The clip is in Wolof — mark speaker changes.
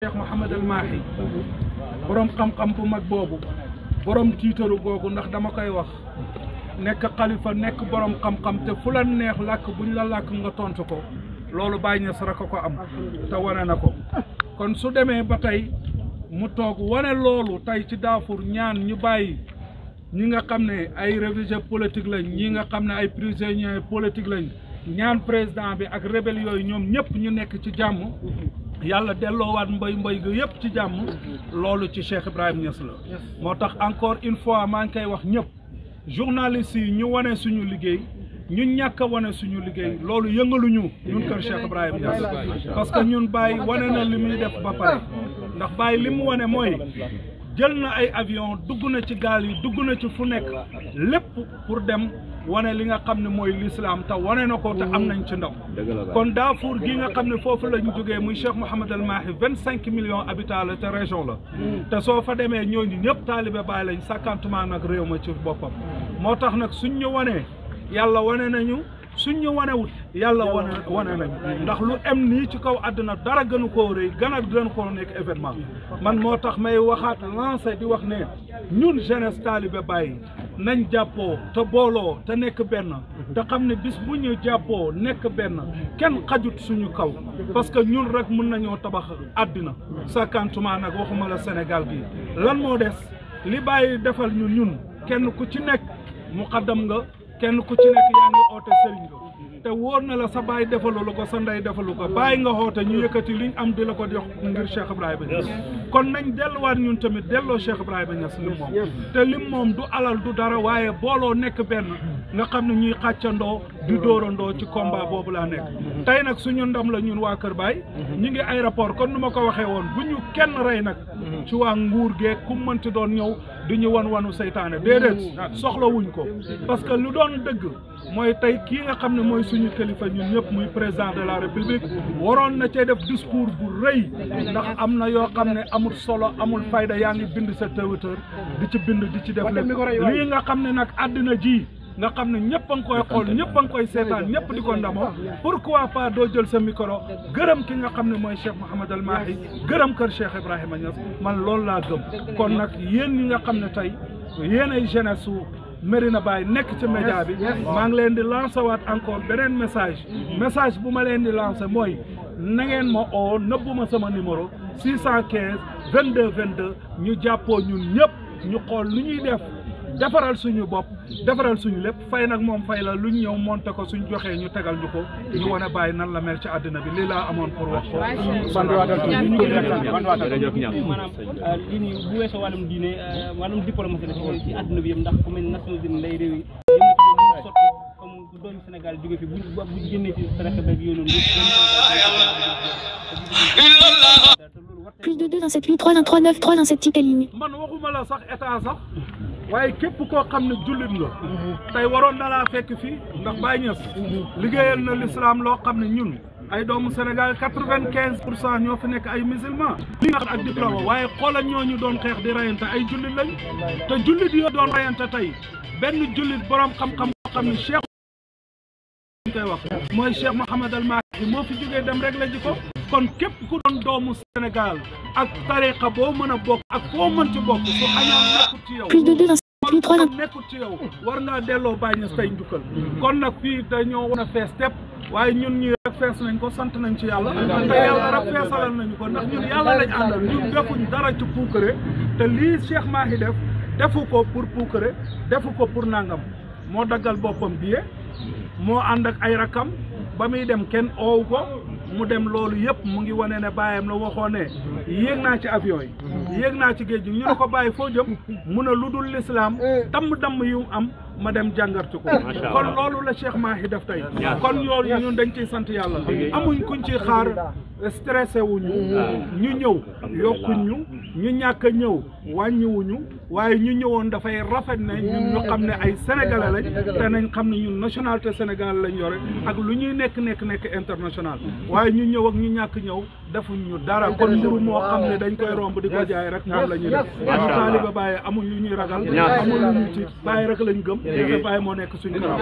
Speaker 1: Cheikh Mouhamed El Mahi borom xam-xam bu mag boobu borom tiitaru googu ndax dama koy wax nekk xalifa nekk borom xam-xam te fu la neex làkk buñ la làkk nga tontu ko loolu Baye Niass rek ko am te wane na ko kon su demee ba tey mu toog wane loolu tey ci Darfour ñaan ñu bàyyi ñi nga xam ne ay réfugiés politique lañ ñi nga xam ne ay prisonniers politique lañ ñaan président bi ak rebelle yooyu ñoom ñëpp ñu nekk ci jàmm yàlla delloowaat mbay gi yëpp ci jàmm loolu ci Cheikh Ibrahim Niass la moo tax encore une fois maa ngi koy wax ñëpp journalistes yi ñu wane suñu liggéey ñu ñàkk a wane suñu liggéey loolu yëngaluñu ñun kër Cheikh Ibrahim Niass parce que ñun Baye wane na li muy def ba pare ndax Baye li mu wane mooy jël na ay avion dugg na ci gaal yi dugg na ci fu nekk lépp pour dem wane li nga xam ne mooy l'islam te wane na ko te am nañ ci ndaw kon Darfour gi nga xam ne foofu lañ jógee muy Cheikh Mouhamed El Mahi 25 millions habitants la te région la te soo fa demee ñooñu ñëpp taalibe Baay lañ sàkkantumaa nag réew ma ci boppam moo tax nag suñ ñu wanee yàlla wane nañu suñ ñu wanewut yàlla wane nañu ndax lu em nii ci kaw àdduna dara gënu koo rëy gën koo nekk événement man moo tax may waxaat lancé di wax ne ñun jeunesse taalibe Baay nañ jàppoo te booloo te nekk benn te xam ne bis bu ñu jàppoo nekk benn kenn xajut suñu kaw parce que ñun rek mën nañoo tabax àddina sakantuma nag waxuma la Sénégal gi lan moo des li Baay defal ñun kenn ku ci nekk muqaddam nga kenn ku ci nekk yaa ngi oote sëriñ nga te wóor na la sa baay defalu la ko sa ndey defalu ko bàyyi nga xoote ñu yëkkati liñ am di la ko jox ngir Cheikh Ibrahima Niass kon nañ delluwaat ñun tamit delloo Cheikh Ibrahima Niass lim moom te lim moom du alal du dara waaye booloo nekk benn nga xam ne ñuy xàccandoo di dóorandoo ci combat boobu laa nekk tey nag suñu ndam la ñun waa Kër Baye ñu ngi aéroport kon nu ma ko waxee woon bu ñu kenn rey nag ci waa nguur geeg ku mënti doon ñëw di ñu wanu seytaane déedéet soxla wuñ ko parce que lu doon dëgg mooy tey kii nga xam ne mooy suñu kilifa ñun ñëpp muy président de la république waroon na cee def discours bu rëy ndax am na yoo xam ne amul solo amul fayda yaa ngi bind sa Twitter di ci bind di ci def lépp lii nga xam ne nag àddina ji nga xam ne ñëpp a ngi koy xool ñëpp a ngi koy seetaan ñëpp di ko ndamoo pourquoi pas doo jël sa micro gërëm ki nga xam ne mooy Cheikh Mouhamed El Mahi gërëm kër Cheikh Ibrahima Niass man loolu laa gëm kon nag yéen ñi nga xam ne tey yéen ay jeunesse su Medina Baye nekk ci média bi maa ngi leen di lancer waat encore beneen message bu ma leen di lancer mooy na ngeen ma oo nëbbuma sama numéro 615 22 22 ñu jàppoo ñun ñëpp ñu xool lu ñuy def defaral suñu bopp defaral suñu lépp fay nag moom fay la luñ ñëw monté ko suñ joxee ñu tegal ñu ko ñu wane Baye nan la mel ci àddina bi lii laa amoon pour wax ko.
Speaker 2: maanaam lii nii bu weesoo wàllum diine wàllum diplomatie la ci àddina bi yëpp ndax ku mel ne Nations Unies nday réew yi sotti comme bu doomu Sénégal jóge fi bu génnee ci taraxe beeg yooyu noonu
Speaker 3: Plus de 2 1 7 8 3 1 3 9 3 1 7 type ligne.
Speaker 1: man waxuma la sax état sax waaye képp koo xam ne jullit nga tey waroon na laa fekk fii ndax Baye Niass liggéeyal na l'islam loo xam ne ñun ay doomu Sénégal 95% ñoo fi nekk ay musulman li nga ak diplôme waaye xoolal ñooñu doon xeex di rayante ay jullit lañ te jullit yoo doon rayante tey benn jullit borom xam-xam boo xam ne Cheikh koy wax mooy Cheikh Mouhamed El Mahi moo fi jógee dem rek la ji ko kon képp ku doon doomu Sénégal ak tariqa boo mën a bokk ak foo mën ci bokk su xañaan nekkut ci yow
Speaker 3: Plus de 2 1 7 8 3 1
Speaker 1: nekkut ci yow war ngaa delloo Baye Niass tey njukkal kon nag fii dañoo war a fees tepp waaye ñun ñi rek fees nañ ko sant nañ ci yàlla te yàlla rek feesalal nañu ko ndax ñun yàlla lañ àndal ñun defuñ dara ci puukare te lii Cheikh Mahi defu ko pour puukare defu ko pour nangam moo daggal boppam billet moo ànd ak ay rakam ba muy dem kenn oow ko mu dem loolu yëpp mu ngi wane ne baayam la waxoo ne yéeg naa ci avion yi yéeg naa ci géej gi ñu ne ko bàyyi foo jëm mu ne lu dul l'islam damm yu am ma dem jàngartu ko kon loolu la Cheikh Mahi def tey kon yoolu ñun dañ ciy sant yàlla amuñ kuñ ciy xaar stressé wuñu ñu ñëw yokkuñ ñu ñàkk a ñëw wàññiwuñu waaye ñu ñëwoon dafay rafet ne ñun ñu xam ne ay sénégalais lañ te nañ xam ne ñun nationalité sénégal lañ yore ak lu ñuy nekk international waaye ñu ñëw ak ñu ñàkk ñëw defuñ ñu dara kon mburu moo xam ne dañ koy romb di ko jaay rek moom la ñuy def ñu taaliba Baye amuñ lu ñuy ragal amuñ lu ñuy tiit Baye rek lañ gëm te Baye moo nekk suñu kanam.